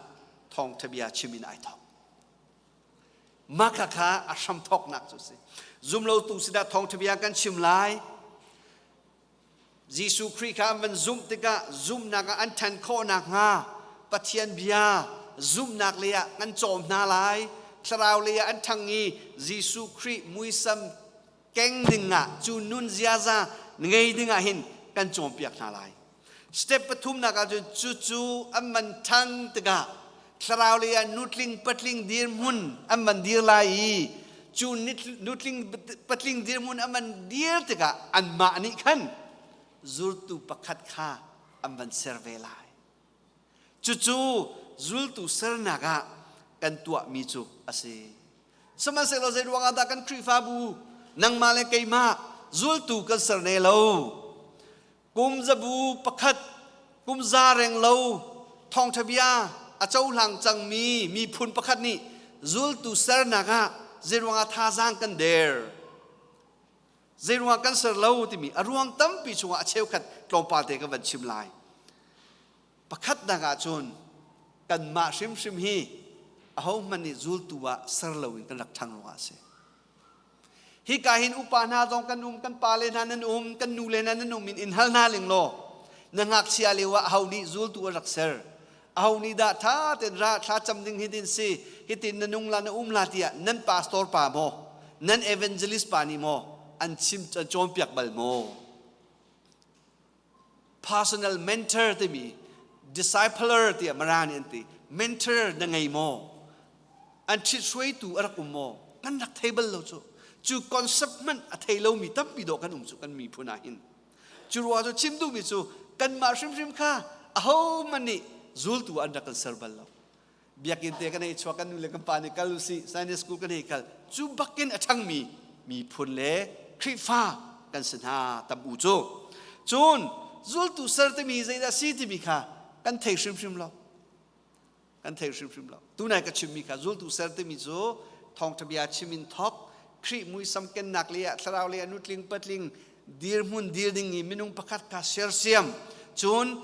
thawngṭha bia chim in ai thawk. Mah kha a hramthawknak cu a si. Zumlotu sinah thawngṭha bia kan chim lai. Jesuh Khrih kha an van zumh tikah zumhnak ah an ṭhan khawh nakhnga Pathian bia zumhnak lei ah kan cawm hna lai. Thlarau lei ah an ṭhang i Jesuh Khrih muisam keng ding ah cu nun ziaza ngei ding ah hin kan cawnpiak hna lai. Step pathumnak ah cun cucu an van ṭhang tikah thlarau lei ah nutling patling dirhmun an van dir lai i cu nutling patling dirhmun an van dir tikah anmah nih khan zultu pakhat kha an van ser ve lai. Cucu zultu sernak ah kan tuahmi cu a si. Sihmanhsehlaw zei ruangah dah kan Khrihfabu nangmah le keimah zultu kan ser ne lo? Kum zabu pakhat, kum za reng lo thawngṭha bia a cohlang cangmi miphun pakhat nih zultu sernak ah zei ruangah thazaang kan der? Zei ruangah kan ser lo timi a ruang tampi chungah a cheukhat tlawmpal te ka van chim lai. Pakhatnak ah cun kanmah hrimhrim hi ahohmanh nih zultu ah ser loin kan rak ṭhang ruangah a si. Hika hin upa hna zong kan um, kan pale hna nan um, kan nule hna nan um in in hal hna ling law na ngakchia lio ah aho nih zultu a rak ser? Aho nih dah ṭha tein ra thla cam ding hitin si, hitin na nung la na um la tiah nan pastor pa maw, nan evangelist pa nih maw an chim an cawnpiak bal maw? Personal mentor timi discipler tiah Mara nih an ti. Mentor na ngei maw? An ṭhithruaitu a rak um maw? Kan rak thei bal lo cu. Cu concept hmanh a thei lomi tampi dawh kan um cu kan miphun ah hin. Cu ruah cu chim duhmi cu kanmah hrimhrim kha ahohmanh nih zultu an rak kan ser bal lo. Biakinn te kan hei chuak kan nu le kan pa nih kal usih Sunday school kan hei kal cu bakin a ṭhangmi miphun le Khrihfa kan si hna tam u cu. Cun zultu ser timi zeidah si timi kha kan thei hrimhrim lo. Kan thei hrimhrim lo. Tunai ka chimmi kha zultu ser timi cu thawngṭha bia chim in thawk Khrih muisam kennak le ah thlarau le ah nutling patling dirhmun dir ding i minung pakhat kha sersiam cun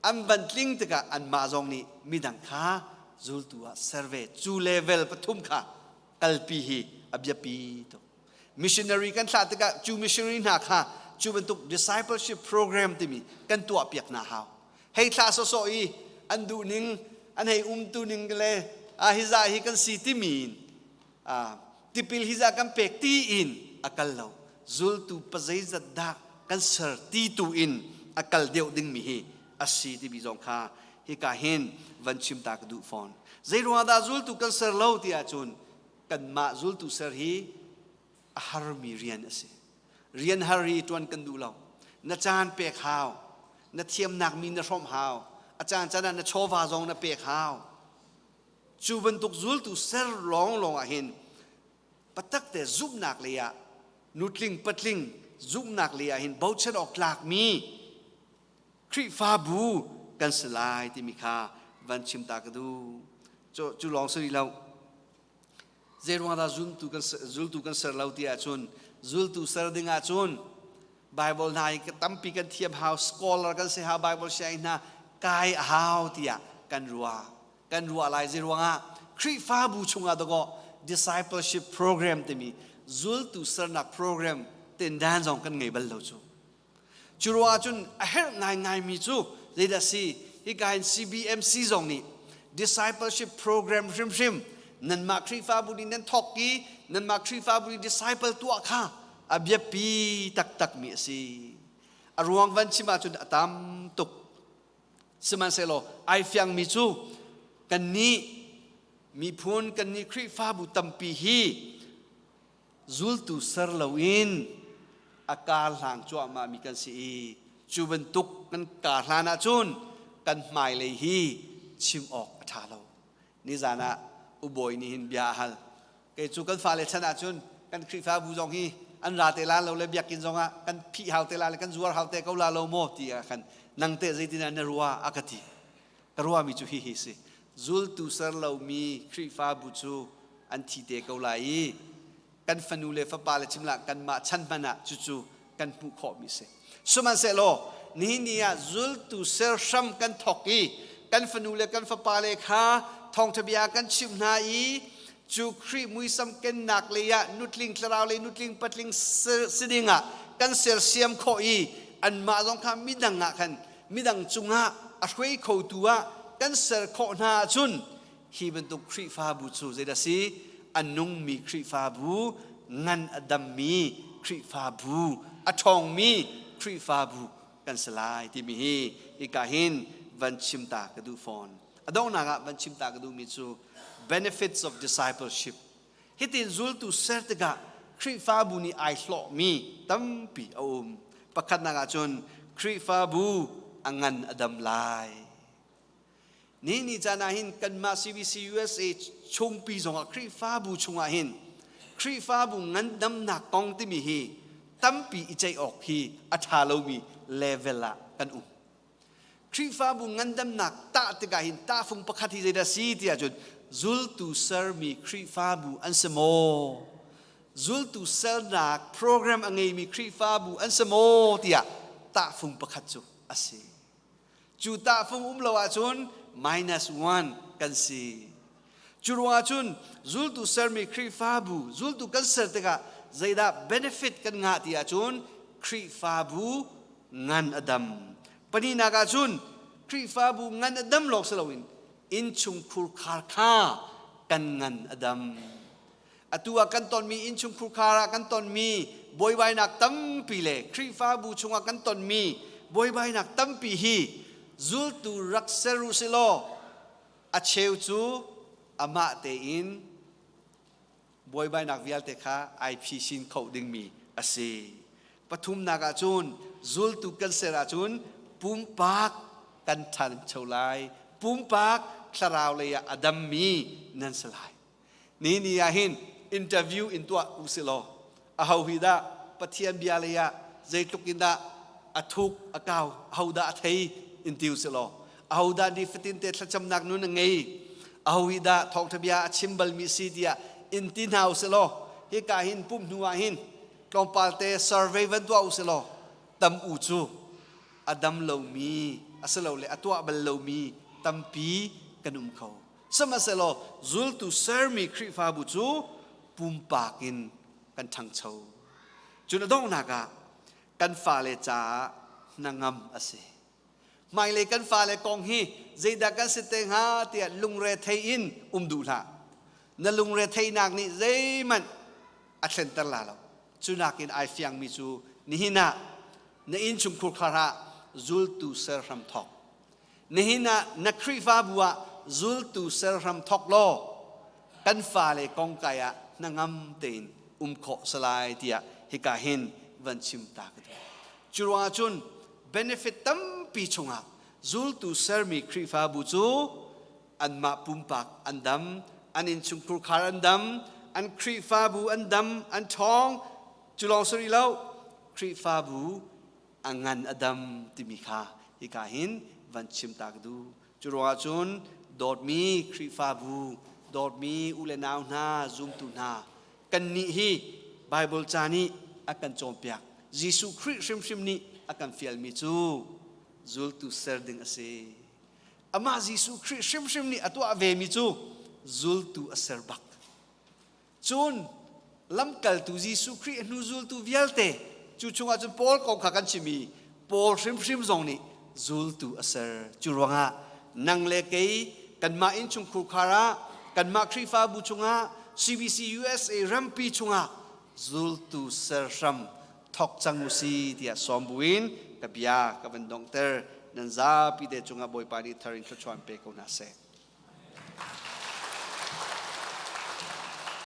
an van tling tikah anmah zong nih midang kha zultu ah ser ve. Cu level pathum kha kalpi hi a biapi tuk. Missionary kan thlah tikah cu missionary hna kha cu bantuk discipleship program timi kan tuah piak hna hau. Hei thlah sawsawh i an duh ning an hei umtu ning le a hi za hi kan si timi in tipil hi za kan pek ti in a kal lo. Zultu pazeizat dah kan ser ti tu in a kal deuh dingmi hi a si timi zong kha hika hin van chim ta ka duh fawn. Zei ruangah dah zultu kan ser lo ti ahcun kanmah zultu ser hi a harmi rian a si. Rian har hi ṭuan kan duh lo. Na caan pek hau, na thiamnak mi na hrawmh hau, a caan caan ah na chawva zong na pek hau. Cu bantuk zultu ser lawnglawng ah hin patak te zumhnak lei ah nutling patling zumhnak lei ah hin bochan awk tlakmi Khrihfabu kan si lai timi kha van chim ta ka duh. Cu, cu lawng si rih lo. Zei ruang dah zultu kan ser lo ti ahcun zultu ser ding ahcun Bible hna hi tampi kan thiam hau, scholar kan si hau, Bible sianginn hna kai a hau tiah kan ruah. Kan ruah lai zei ruangah Khrihfabu chungah dakaw discipleship program timi zultu sernak program tindan zong kan ngei bal lo cu. Cu ruangah cun a herh ngaingaimi cu zeidah si hika hin CBMC zong nih discipleship program hrimhrim nanmah Khrihfabu nih nan thawk i nanmah Khrihfabu nih disciple tuah kha a biapi taktakmi a si. A ruang van chim ahcun a tam tuk. Sihmanhsehlaw ai fiangmi cu kannih miphun kannih Khrihfabu tampi hi zultu ser loin a kar hlang cuahmah mi kan si i cu bantuk kan kar hlan ahcun kan hmailei hi chim awk a ṭha lo. Nizan ah ubawi nih hin bia a hal. Kei cu kan fale chan ahcun kan Khrihfabu zong hi an ra te la lo le biakinn zong ah kan phih hau te la le kan zuar hau te ko la lo maw ti ah khan nang teh zeitin ah na ruah a ka ti. Ka ruahmi cu hihi si. Zultu ser lomi Khrihfabu cu an thi te ko lai i kan fanu le fapa le chim lah kanmah chan hmanh ah cucu kan hmuh khawhmi si. Sihmanhsehlaw nihin ni ah zultu ser hram kan thawk i kan fanu le kan fapa le kha thawngṭha bia kan chimh hna i cu Khrih muisam kennak lei ah nutling thlarau lei nutling patling si ding ah kan sersiam khawh i anmah zong kha midang ah khan midang cungah a hruai khotu ah kan ser khawh hna ahcun hi bantuk Khrihfabu cu zeidah si? A nungmi Khrihfabu, ngan a dammi Khrihfabu, a ṭhawngmi Khrihfabu kan si lai timi hi hika hin van chim ta ka duh fawn. A donghnak ah van chim ta ka duhmi cu benefits of discipleship. Hitin zultu ser tikah Khrihfabu nih ai hlawhmi tampi a um. Pakhatnak ah cun Khrihfabu a ngan a dam lai. Ni ni caan ah hin kanmah CBC USA chungpi zongah Khrihfabu chungah hin Khrihfabu ngandamnak kong timi hi tampi i ceih awk hi a ṭha lomi level ah kan um. Khrihfabu ngandamnak tah tikah hin tahfung pakhat hi zeidah si ti ahcun zultu sermi Khrihfabu an si maw? Zultu sernak program a ngeimi Khrihfabu an si maw tiah tahfung pakhat cu a si. Cu tahfung um lo ahcun -1 kan si. Cu ruangah cun zultu sermi Khrihfabu, zultu kan ser tikah zeidah benefit kan ngah ti ahcun Khrihfabu ngan a dam. Pahnihnak ah cun Khrihfabu ngan a dam lawng si loin innchungkhur khar kha kan ngan a dam. Atu ah kan tonmi innchungkhur khar ah kan tonmi buaibainak tampi le Khrihfabu chungah kan tonmi buaibainak tampi hi zultu rak ser u silaw a cheu cu amah tein buaibainak vialte kha ai phisin kho dingmi a si. Pathumnak ah cun zultu kan ser ahcun pumpak kan ṭhancho lai, pumpak thlarau lei ah a dammi nan si lai. Ni ni ah hin interview in tuah u si law aho hi dah Pathian bia lei ah zeitluk in dah a thuk a kau aho dah a thei in ti u si law aho dah nifatin te thlacamnak nun a ngei aho hi dah thawngṭha bia a chim balmi si tiah in ti hna u si law hika hin pumh hnu ah hin tlawmpal te survey van tuah u si law tam u cu a dam lomi asilole a tuah bal lomi tampi kan um kho. Sihmanhsehlaw zultu sermi Khrihfabu cu pumpak in kan ṭhangcho. Cun a donghnak ah kan fale caah hnangam a si. Hmailei kan fale kong hi zeidah kan si te hnga tiah lungre thei in um duh hlah. Na lungre theinak nih zeihmanh a thlenter la lo. Cu nakin ai fiangmi cu nihin ah na innchungkhur khar ah zultu ser hram thawk. Nihin ah na Khrihfabu ah zultu ser hram thawk law kan fale kongkai ah hnangam tein um khawh salai tiah hika hin van chim ta ka duh. Cu ruangah cun benefit tampi chungah zultu sermi Khrihfabu cu anmah pumpak an dam, an innchungkhur khar an dam, an Khrihfabu an dam, an ṭhawng. Cu lawng si rih lo, Khrihfabu a ngan a dam timi kha hika hin van chim ta ka duh. Cu ruangah cun dawtmi Khrihfabu, dawtmi u le nau hna, zumtu hna, kannih hi Bible ca nih a kan cawnpiak. Jesuh Khrih hrimhrim nih a kan fialmi cu zultu ser ding a si. Amah Jesuh Khrih hrimhrim nih a tuah vemi cu zultu a ser bak. Cun lamkaltu Jesuh Khrih a hnu zultu vialte cu chungah cun Paul kong kha kan chim i Paul hrimhrim zong nih zultu a ser. Cu ruangah nang le kei kanmah innchungkhur khar ah kanmah Khrihfabu chungah CBC USA rampi chungah zultu ser hram thok cang u si tiah sawm buin ka bia ka van donghter. Nan zapi te cungah Bawipa nih thar in thluachuah in pe ko hna seh.